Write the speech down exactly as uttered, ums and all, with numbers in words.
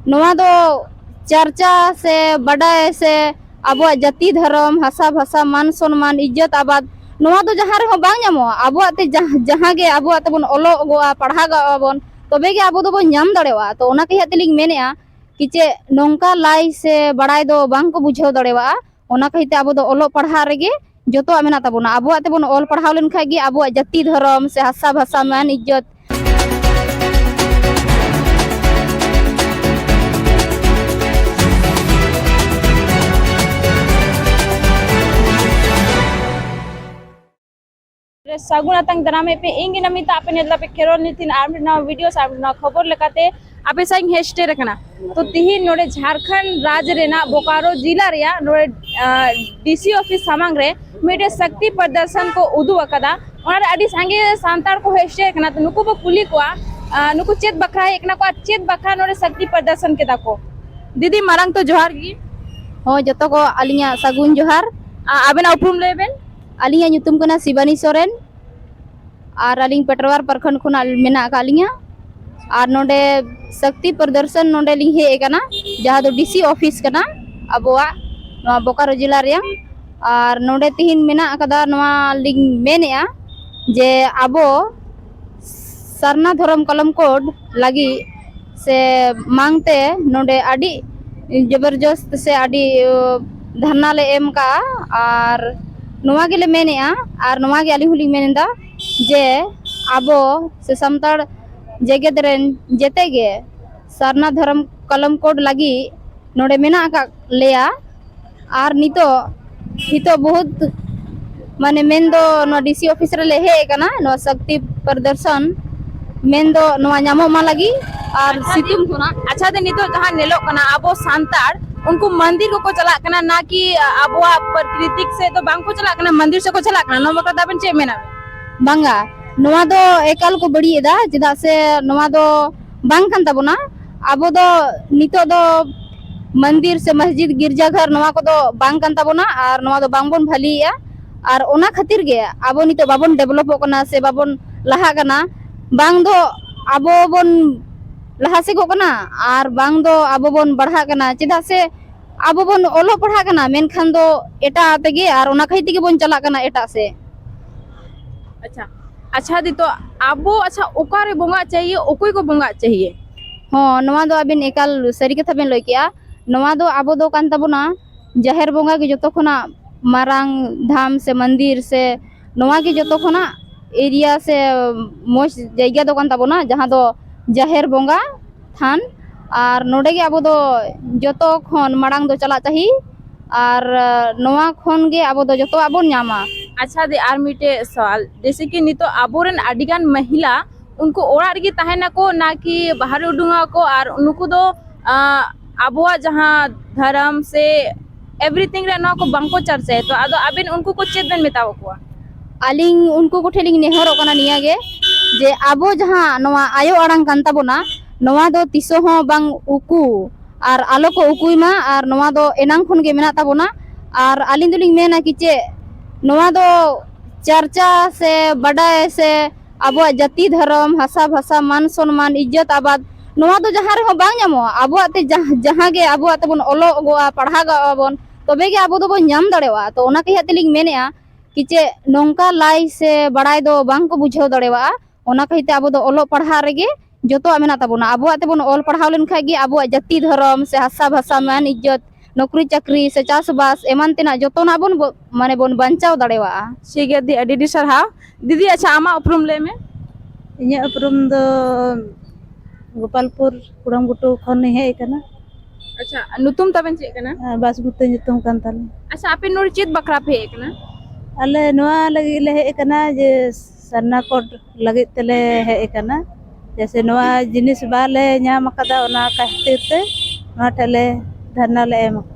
ᱱᱚᱣᱟ ᱫᱚ ᱪᱟᱨᱪᱟ ᱥᱮ ᱵᱟᱰᱟᱭ ᱥᱮ ᱟᱵᱚᱣᱟᱜ ᱡᱟᱹᱛᱤ, ᱫᱷᱚᱨᱚᱢ, ᱦᱟᱥᱟ, ᱵᱷᱟᱥᱟ, ᱢᱟᱱ, ᱥᱚᱱᱢᱟᱱ, ᱤᱡᱽᱡᱚᱛ, ᱟᱵᱟᱫ, ᱱᱚᱣᱟ ᱫᱚ ᱡᱟᱦᱟᱸ ᱨᱮᱦᱚᱸ ᱵᱟᱝ ᱧᱟᱢᱚᱜᱼᱟ᱾ ᱟᱵᱚᱣᱟᱜ ᱛᱮ ᱡᱟᱦ-, ᱡᱟᱦᱟᱸ ᱜᱮ ᱟᱵᱚᱣᱟᱜ ᱛᱮᱵᱚᱱ ᱚᱞᱚᱜᱚᱜᱼᱟ, ᱯᱟᱲᱦᱟᱜᱚᱜᱼᱟ ᱵᱚᱱ, ᱛᱚᱵᱮ ᱜᱮ ᱟᱵᱚ ᱫᱚᱵᱚᱱ ᱧᱟᱢ ᱫᱟᱲᱮᱭᱟᱜᱼᱟ᱾ ᱛᱚ ᱚᱱᱟ ᱠᱷᱟᱹᱛᱤᱨ ᱛᱮᱞᱤᱧ ᱢᱮᱱᱮᱫᱼᱟ ᱠᱤ ᱪᱮᱫ ᱱᱚᱝᱠᱟ ᱞᱟᱭ ᱥᱮ ᱵᱟᱲᱟᱭ ᱫᱚ ᱵᱟᱝ ᱠᱚ ᱵᱩᱡᱷᱟᱹᱣ ᱫᱟᱲᱮᱭᱟᱜᱼᱟ᱾ ᱚᱱᱟ ᱠᱷᱟᱹᱛᱤᱨ ᱛᱮ ᱟᱵᱚ ᱫᱚ ᱚᱞᱚᱜ ᱯᱟᱲᱦᱟᱜ ᱨᱮᱜᱮ ᱡᱚᱛᱚᱣᱟᱜ ᱢᱮᱱᱟᱜ ᱛᱟᱵᱚᱱᱟ᱾ ᱟᱵᱚᱣᱟᱜ ᱛᱮᱵᱚᱱ ᱚᱞ ᱯᱟᱲᱦᱟᱣ ᱞᱮᱱᱠᱷᱟᱡ ᱜᱮ ᱟᱵᱚᱣᱟᱜ ᱡᱟᱹᱛᱤ, ᱫᱷᱚᱨᱚᱢ ᱥᱮ ᱦᱟᱥᱟ, ᱵᱷᱟᱥᱟ, ᱢᱟᱹᱱ, ᱤᱡᱽᱡᱚᱛ᱾ ᱨᱮ ᱥᱟᱹᱜᱩᱱ ᱟᱛᱟᱝ ᱫᱟᱨᱟᱢᱮᱫ ᱯᱮ᱾ ᱤᱧ ᱜᱮ ᱱᱟᱢᱤᱛᱟ, ᱟᱯᱮ ᱧᱮᱞ ᱫᱟᱯᱮ ᱠᱷᱮᱨᱣᱟᱞ ᱱᱤᱛᱤᱱ ᱟᱨ ᱢᱤᱫ ᱱᱟᱣᱟ ᱵᱷᱤᱰᱤᱭᱳ ᱥᱮ ᱟᱨ ᱢᱤᱫ ᱱᱟᱣᱟ ᱠᱷᱚᱵᱚᱨ ᱞᱮᱠᱟᱛᱮ ᱟᱯᱮ ᱥᱟᱶ ᱤᱧ ᱦᱮᱡ ᱥᱮᱴᱮᱨ ᱟᱠᱟᱱᱟ᱾ ᱛᱚ ᱛᱤᱦᱤᱧ ᱱᱚᱰᱮ ᱡᱷᱟᱲᱠᱷᱚᱸᱰ ᱨᱟᱡᱽ ᱨᱮᱱᱟᱜ ᱵᱳᱠᱟᱨᱳ ᱡᱤᱞᱟ ᱨᱮᱭᱟᱜ ᱱᱚᱰᱮ ᱰᱤ ᱥᱤ ᱚᱯᱷᱤᱥ ᱥᱟᱢᱟᱝ ᱨᱮ ᱢᱤᱫᱴᱮᱱ ᱥᱚᱠᱛᱤ ᱯᱨᱚᱫᱚᱨᱥᱚᱱ ᱠᱚ ᱩᱫᱩᱜ ᱟᱠᱟᱫᱟ᱾ ᱚᱱᱟᱨᱮ ᱟᱹᱰᱤ ᱥᱟᱸᱜᱮ ᱥᱟᱱᱛᱟᱲ ᱠᱚ ᱦᱮᱡ ᱥᱮᱴᱮᱨ ᱟᱠᱟᱱᱟ᱾ ᱛᱚ ᱱᱩᱠᱩ ᱵᱚ ᱠᱩᱞᱤ ᱠᱚᱣᱟ, ᱟᱨ ᱱᱩᱠᱩ ᱪᱮᱫ ᱵᱟᱠᱷᱨᱟ ᱦᱮᱡ ᱟᱠᱟᱱᱟ ᱠᱚ ᱟᱨ ᱪᱮᱫ ᱵᱟᱠᱷᱨᱟ ᱱᱚᱰᱮ ᱥᱚᱠᱛᱤ ᱯᱨᱚᱫᱚᱨᱥᱚᱱ ᱠᱮᱫᱟ ᱠᱚ᱾ ᱫᱤᱫᱤ, ᱢᱟᱲᱟᱝ ᱛᱚ ᱡᱚᱦᱟᱨ ᱜᱮ᱾ ᱦᱚᱸ, ᱡᱚᱛᱚ ᱠᱚ ᱟᱹᱞᱤᱧᱟᱜ ᱥᱟᱹᱜᱩᱱ ᱡᱚᱦᱟᱨ᱾ ᱟ-, ᱟᱵᱮᱱᱟᱜ ᱩᱯᱨᱩᱢ ᱞᱟᱹᱭ ᱵᱮᱱ᱾ ᱟᱹᱞᱤᱧᱟᱜ ᱧᱩᱛᱩᱢ ᱠᱟᱱᱟ ᱥᱤᱵᱟᱱᱤ ᱥᱚᱨᱮᱱ ᱟᱨ ᱟᱹᱞᱤᱧ ᱯᱮᱴᱨᱣᱟᱨ ᱯᱨᱚᱠᱷᱚᱸᱰ ᱠᱷᱚᱱᱟᱜ ᱢᱮᱱᱟᱜ ᱟᱠᱟᱫ ᱞᱤᱧᱟᱹ᱾ ᱟᱨ ᱱᱚᱰᱮ ᱥᱚᱠᱛᱤ ᱯᱨᱚᱫᱚᱨᱥᱚᱱ ᱱᱚᱰᱮ ᱞᱤᱧ ᱦᱮᱡ ᱟᱠᱟᱱᱟ, ᱡᱟᱦᱟᱸ ᱫᱚ ᱰᱤ ᱥᱤ ᱚᱯᱷᱤᱥ ᱠᱟᱱᱟ ᱟᱵᱚᱣᱟᱜ ᱱᱚᱣᱟ ᱵᱳᱠᱟᱨᱳ ᱡᱮᱞᱟ ᱨᱮᱭᱟᱜ᱾ ᱟᱨ ᱱᱚᱰᱮ ᱛᱤᱦᱤᱧ ᱢᱮᱱᱟᱜ ᱟᱠᱟᱫᱟ, ᱱᱚᱣᱟ ᱞᱤᱧ ᱢᱮᱱᱮᱫᱼᱟ ᱡᱮ ᱟᱵᱚ ᱥᱟᱨᱱᱟ ᱫᱷᱚᱨᱚᱢ ᱠᱚᱞᱚᱢ ᱠᱳᱰ ᱞᱟᱹᱜᱤᱫ ᱥᱮ ᱢᱟᱝ ᱛᱮ ᱱᱚᱰᱮ ᱟᱹᱰᱤ ᱡᱚᱵᱚᱨᱡᱚᱥᱛ ᱥᱮ ᱟᱹᱰᱤ, ᱚ, ᱫᱷᱟᱨᱱᱟ ᱞᱮ ᱮᱢ ᱠᱟᱜᱼᱟ᱾ ᱟᱨ ᱱᱚᱣᱟ ᱜᱮᱞᱮ ᱢᱮᱱᱮᱫᱼᱟ, ᱟᱨ ᱱᱚᱣᱟ ᱜᱮ ᱟᱹᱞᱤᱧ ᱦᱚᱸᱞᱤᱧ ᱢᱮᱱ ᱮᱫᱟ ᱡᱮ ᱟᱵᱚ ᱥᱮ ᱥᱟᱱᱛᱟᱲ ᱡᱮᱜᱮᱛ ᱨᱮᱱ ᱡᱮᱛᱮ ᱜᱮ ᱥᱟᱨᱱᱟ ᱫᱷᱚᱨᱚᱢ ᱠᱚᱞᱚᱢ ᱠᱳᱰ ᱞᱟᱹᱜᱤᱫ ᱱᱚᱰᱮ ᱢᱮᱱᱟᱜ ᱟᱠᱟᱫ ᱞᱮᱭᱟ᱾ ᱟᱨ ᱱᱤᱛᱚᱜ, ᱱᱤᱛᱚᱜ ᱵᱚᱦᱩᱛ, ᱢᱟᱱᱮ, ᱢᱮᱱᱫᱚ ᱱᱚᱣᱟ ᱰᱤ ᱥᱤ ᱚᱯᱷᱤᱥ ᱨᱮᱞᱮ ᱦᱮᱡ ᱟᱠᱟᱱᱟ, ᱱᱚᱣᱟ ᱥᱚᱠᱛᱤ ᱯᱨᱚᱫᱚᱨᱥᱚᱱ ᱢᱮᱱᱫᱚ ᱱᱚᱣᱟ ᱧᱟᱢᱚᱜ ᱢᱟ ᱞᱟᱹᱜᱤᱫ᱾ ᱟᱨ ᱟᱪᱪᱷᱟ, ᱥᱤᱛᱩᱝ ᱠᱷᱚᱱᱟᱜ᱾ ᱟᱪᱪᱷᱟ, ᱫᱤ, ᱱᱤᱛᱚᱜ ᱡᱟᱦᱟᱸ ᱧᱮᱞᱚᱜ ᱠᱟᱱᱟ, ᱟᱵᱚ ᱥᱟᱱᱛᱟᱲ ᱩᱱᱠᱩ ᱢᱚᱱᱫᱤᱨ ᱠᱚᱠᱚ ᱪᱟᱞᱟᱜ ᱠᱟᱱᱟ, ᱱᱟ ᱠᱤ ᱟᱵᱚᱣᱟᱜ ᱯᱨᱟᱠᱨᱤᱛᱤᱠ ᱥᱮᱫ ᱫᱚ ᱵᱟᱝ ᱠᱚ ᱪᱟᱞᱟᱜ ᱠᱟᱱᱟ, ᱢᱚᱱᱫᱤᱨ ᱥᱮᱫ ᱠᱚ ᱪᱟᱞᱟᱜ ᱠᱟᱱᱟ, ᱱᱚᱣᱟ ᱵᱟᱠᱷᱨᱟ ᱛᱮ ᱟᱵᱮᱱ ᱪᱮᱫ ᱢᱮᱱᱟ? ᱵᱟᱝᱟ, ᱱᱚᱣᱟ ᱫᱚ ᱮᱠᱟᱞ ᱠᱚ ᱵᱟᱹᱲᱤᱡ ᱮᱫᱟ, ᱪᱮᱫᱟᱜ ᱥᱮ ᱱᱚᱣᱟ ᱫᱚ ᱵᱟᱝ ᱠᱟᱱ ᱛᱟᱵᱚᱱᱟ᱾ ᱟᱵᱚ ᱫᱚ ᱱᱤᱛᱚᱜ ᱫᱚ ᱢᱚᱱᱫᱤᱨ ᱥᱮ ᱢᱚᱥᱡᱤᱫ, ᱜᱤᱨᱡᱟᱹᱜᱷᱚᱨ, ᱱᱚᱣᱟ ᱠᱚᱫᱚ ᱵᱟᱝ ᱠᱟᱱ ᱛᱟᱵᱚᱱᱟ ᱟᱨ ᱱᱚᱣᱟ ᱫᱚ ᱵᱟᱝᱵᱚᱱ ᱵᱷᱟᱹᱞᱤᱭᱮᱜᱼᱟ᱾ ᱟᱨ ᱚᱱᱟ ᱠᱷᱟᱹᱛᱤᱨ ᱜᱮ ᱟᱵᱚ ᱱᱤᱛᱚᱜ ᱵᱟᱵᱚᱱ ᱰᱮᱵᱷᱞᱚᱯᱚᱜ ᱠᱟᱱᱟ ᱥᱮ ᱵᱟᱵᱚᱱ ᱞᱟᱦᱟᱜ ᱠᱟᱱᱟ᱾ ᱵᱟᱝ ᱫᱚ ᱟᱵᱚ ᱵᱚᱱ ᱞᱟᱦᱟ ᱥᱮᱫᱚᱜ ᱠᱟᱱᱟ, ᱟᱨ ᱵᱟᱝ ᱫᱚ ᱟᱵᱚ ᱵᱚᱱ ᱵᱟᱲᱦᱟᱜ ᱠᱟᱱᱟ᱾ ᱪᱮᱫᱟᱜ ᱥᱮ ᱟᱵᱚ ᱵᱚᱱ ᱚᱞᱚᱜ ᱯᱟᱲᱦᱟᱜ ᱠᱟᱱᱟ, ᱢᱮᱱᱠᱷᱟᱱ ᱫᱚ ᱮᱴᱟᱜ ᱛᱮᱜᱮ, ᱟᱨ ᱚᱱᱟ ᱠᱷᱟᱹᱛᱤᱨ ᱛᱮᱜᱮ ᱵᱚᱱ ᱪᱟᱞᱟᱜ ᱠᱟᱱᱟ ᱮᱴᱟᱜ ᱥᱮᱫ᱾ ᱟᱪᱪᱷᱟ, ᱟᱪᱪᱷᱟ ᱫᱤ, ᱛᱚ ᱟᱵᱚ, ᱟᱪᱪᱷᱟ, ᱚᱠᱟᱨᱮ ᱵᱚᱸᱜᱟᱜ ᱪᱟᱦᱤᱭᱮ, ᱚᱠᱚᱭ ᱠᱚ ᱵᱚᱸᱜᱟᱜ ᱪᱟᱦᱤᱭᱮ? ᱦᱚᱸ, ᱱᱚᱣᱟ ᱫᱚ ᱟᱹᱵᱤᱱ ᱮᱠᱟᱞ ᱥᱟᱹᱨᱤ ᱠᱟᱛᱷᱟ ᱵᱮᱱ ᱞᱟᱹᱭ ᱠᱮᱜᱼᱟ᱾ ᱱᱚᱣᱟ ᱫᱚ ᱟᱵᱚ ᱫᱚ ᱠᱟᱱ ᱛᱟᱵᱚᱱᱟ ᱡᱟᱦᱮᱨ ᱵᱚᱸᱜᱟ ᱜᱮ ᱡᱚᱛᱚ ᱠᱷᱚᱱᱟᱜ ᱢᱟᱨᱟᱝ ᱫᱷᱟᱢ ᱥᱮ ᱢᱚᱱᱫᱤᱨ ᱥᱮ ᱱᱚᱣᱟ ᱜᱮ ᱡᱚᱛᱚ ᱠᱷᱚᱱᱟᱜ ᱮᱨᱤᱭᱟ ᱥᱮ ᱢᱚᱡᱽ ᱡᱟᱭᱜᱟ ᱫᱚ ᱠᱟᱱ ᱛᱟᱵᱚᱱᱟ, ᱡᱟᱦᱟᱸ ᱫᱚ ᱡᱟᱦᱮᱨ ᱵᱚᱸᱜᱟ ᱛᱷᱟᱱ᱾ ᱟᱨ ᱱᱚᱰᱮ ᱜᱮ ᱟᱵᱚ ᱫᱚ ᱡᱚᱛᱚ ᱠᱷᱚᱱ ᱢᱟᱲᱟᱝ ᱫᱚ ᱪᱟᱞᱟᱜ ᱪᱟᱹᱦᱤ, ᱟᱨ ᱱᱚᱣᱟ ᱠᱷᱚᱱ ᱜᱮ ᱟᱵᱚ ᱫᱚ ᱡᱚᱛᱚᱣᱟᱜ ᱵᱚᱱ ᱧᱟᱢᱟ᱾ ᱟᱪᱪᱷᱟ ᱫᱤ, ᱟᱨ ᱢᱤᱫᱴᱮᱡ ᱥᱚᱣᱟᱞ, ᱡᱮᱭᱥᱮ ᱠᱤ ᱱᱤᱛᱚᱜ ᱟᱵᱚᱨᱮᱱ ᱟᱹᱰᱤᱜᱟᱱ ᱢᱟᱹᱦᱤᱞᱟ ᱩᱱᱠᱩ ᱚᱲᱟᱜ ᱨᱮᱜᱮ ᱛᱟᱦᱮᱱᱟᱠᱚ, ᱱᱟᱠᱤ ᱵᱟᱦᱨᱮ ᱩᱰᱩᱝᱚᱜ ᱟᱠᱚ, ᱟᱨ ᱱᱩᱠᱩ ᱫᱚ ᱟᱸ, ᱟᱵᱚᱣᱟᱜ ᱡᱟᱦᱟᱸ ᱫᱷᱚᱨᱚᱢ ᱥᱮ ᱮᱵᱷᱨᱤᱛᱷᱤᱝ ᱨᱮ ᱱᱚᱣᱟ ᱠᱚ ᱵᱟᱝᱠᱚ ᱪᱟᱨᱪᱟᱭᱟ᱾ ᱛᱚ ᱟᱫᱚ ᱟᱵᱮᱱ ᱩᱱᱠᱩ ᱠᱚ ᱪᱮᱫ ᱵᱮᱱ ᱢᱮᱛᱟ ᱠᱚᱣᱟ? ᱟᱹᱞᱤᱧ ᱩᱱᱠᱩ ᱠᱚᱴᱷᱮᱱ ᱞᱤᱧ ᱱᱮᱦᱚᱨᱚᱜ ᱠᱟᱱᱟ ᱱᱤᱭᱟᱹ ᱜᱮ, ᱡᱮ ᱟᱵᱚ ᱡᱟᱦᱟᱸ ᱱᱚᱣᱟ ᱟᱭᱳ ᱟᱲᱟᱝ ᱠᱟᱱ ᱛᱟᱵᱚᱱᱟ, ᱱᱚᱣᱟ ᱫᱚ ᱛᱤᱥᱚᱜ ᱦᱚᱸ ᱵᱟᱝ ᱩᱠᱩ, ᱟᱨ ᱟᱞᱚ ᱠᱚ ᱩᱠᱩᱭ ᱢᱟ᱾ ᱟᱨ ᱱᱚᱣᱟ ᱫᱚ ᱮᱱᱟᱝ ᱠᱷᱚᱱ ᱜᱮ ᱢᱮᱱᱟᱜ ᱛᱟᱵᱚᱱᱟ᱾ ᱟᱨ ᱟᱹᱞᱤᱧ ᱫᱚᱞᱤᱧ ᱢᱮᱱᱟ ᱠᱤ ᱪᱮᱫ, ᱱᱚᱣᱟ ᱫᱚ ᱪᱟᱨᱪᱟ ᱥᱮ ᱵᱟᱰᱟᱭ ᱥᱮ ᱟᱵᱚᱣᱟᱜ ᱡᱟᱹᱛᱤ ᱫᱷᱚᱨᱚᱢ, ᱦᱟᱥᱟ ᱵᱷᱟᱥᱟ, ᱢᱟᱱ ᱥᱚᱱᱢᱟᱱ, ᱤᱡᱽᱡᱚᱛ ᱟᱵᱟᱫ, ᱱᱚᱣᱟ ᱫᱚ ᱡᱟᱦᱟᱸ ᱨᱮᱦᱚᱸ ᱵᱟᱝ ᱧᱟᱢᱚᱜᱼᱟ᱾ ᱟᱵᱚᱣᱟᱜ ᱛᱮ ᱡᱟᱦ-, ᱡᱟᱦᱟᱸ ᱜᱮ ᱟᱵᱚᱣᱟᱜ ᱛᱮᱵᱚᱱ ᱚᱞᱚᱜᱚᱜᱼᱟ, ᱯᱟᱲᱦᱟᱜᱚᱜᱼᱟ ᱵᱚᱱ, ᱛᱚᱵᱮ ᱜᱮ ᱟᱵᱚ ᱫᱚᱵᱚᱱ ᱧᱟᱢ ᱫᱟᱲᱮᱭᱟᱜᱼᱟ᱾ ᱛᱚ ᱚᱱᱟ ᱠᱟᱹᱦᱤ ᱛᱮᱞᱤᱧ ᱢᱮᱱᱮᱫᱼᱟ ᱠᱤ ᱪᱮᱫ ᱱᱚᱝᱠᱟ ᱞᱟᱭ ᱥᱮ ᱵᱟᱲᱟᱭ ᱫᱚ ᱵᱟᱝ ᱠᱚ ᱵᱩᱡᱷᱟᱹᱣ ᱫᱟᱲᱮᱭᱟᱜᱼᱟ᱾ ᱚᱱᱟ ᱠᱟᱹᱦᱤ ᱛᱮ ᱟᱵᱚ ᱫᱚ ᱚᱞᱚᱜ ᱯᱟᱲᱦᱟᱜ ᱨᱮᱜᱮ ᱡᱚᱛᱚᱣᱟᱜ ᱢᱮᱱᱟᱜ ᱛᱟᱵᱚᱱᱟ᱾ ᱟᱵᱚᱣᱟᱜ ᱛᱮᱵᱚᱱ ᱚᱞ ᱯᱟᱲᱦᱟᱣ ᱞᱮᱱᱠᱷᱟᱡ ᱜᱮ ᱟᱵᱚᱣᱟᱜ ᱡᱟᱹᱛᱤ ᱫᱷᱚᱨᱚᱢ ᱥᱮ ᱦᱟᱥᱟ ᱵᱷᱟᱥᱟ, ᱢᱟᱹᱱ ᱤᱡᱽᱡᱚᱛ, ᱱᱚᱠᱨᱤ ᱪᱟᱹᱠᱨᱤ ᱥᱮ ᱪᱟᱥᱵᱟᱥ ᱮᱢᱟᱱ ᱛᱮᱱᱟᱜ ᱡᱚᱛᱚᱱᱟᱜ ᱵᱚᱱ ᱵᱚ-, ᱢᱟᱱᱮ ᱵᱚᱱ ᱵᱟᱧᱪᱟᱣ ᱫᱟᱲᱮᱭᱟᱜᱼᱟ᱾ ᱴᱷᱤᱠ ᱜᱮᱭᱟ ᱫᱤ, ᱟᱹᱰᱤ ᱟᱹᱰᱤ ᱥᱟᱨᱦᱟᱣ᱾ ᱫᱤᱫᱤ, ᱟᱪᱪᱷᱟ, ᱟᱢᱟᱜ ᱩᱯᱨᱩᱢ ᱞᱟᱹᱭ ᱢᱮ᱾ ᱤᱧᱟᱹᱜ ᱩᱯᱨᱩᱢ ᱫᱚ ᱜᱳᱯᱟᱞᱯᱩᱨ ᱠᱩᱲᱟᱢ ᱜᱷᱩᱴᱩ ᱠᱷᱚᱱᱤᱧ ᱦᱮᱡ ᱟᱠᱟᱱᱟ᱾ ᱟᱪᱪᱷᱟ, ᱧᱩᱛᱩᱢ ᱛᱟᱵᱮᱱ ᱪᱮᱫ ᱠᱟᱱᱟ? ᱟᱨ ᱵᱟᱥᱢᱚᱛᱤ ᱧᱩᱛᱩᱢ ᱠᱟᱱ ᱛᱟᱞᱤᱧᱟ᱾ ᱟᱪᱪᱷᱟ, ᱟᱯᱮ ᱱᱚᱰᱮ ᱪᱮᱫ ᱵᱟᱠᱷᱨᱟ ᱯᱮ ᱦᱮᱡ ᱟᱠᱟᱱᱟ? ᱟᱞᱮ ᱱᱚᱣᱟ ᱞᱟᱹᱜᱤᱫ ᱞᱮ ᱦᱮᱡ ᱟᱠᱟᱱᱟ ᱡᱮ ᱥᱟᱨᱱᱟ ᱠᱳᱰ ᱞᱟᱹᱜᱤᱫ ᱛᱮᱞᱮ ᱦᱮᱡ ᱟᱠᱟᱱᱟ, ᱡᱮᱭᱥᱮ ᱱᱚᱣᱟ ᱡᱤᱱᱤᱥ ᱵᱟᱞᱮ ᱧᱟᱢ ᱟᱠᱟᱫᱟ, ᱚᱱᱟ ᱠᱷᱟᱹᱛᱤᱨ ᱛᱮ ᱱᱚᱣᱟ ᱴᱷᱮᱱ ᱞᱮ ᱫᱷᱟᱨᱱᱟ ᱞᱮ ᱮᱢ ᱟᱠᱟᱫᱟ᱾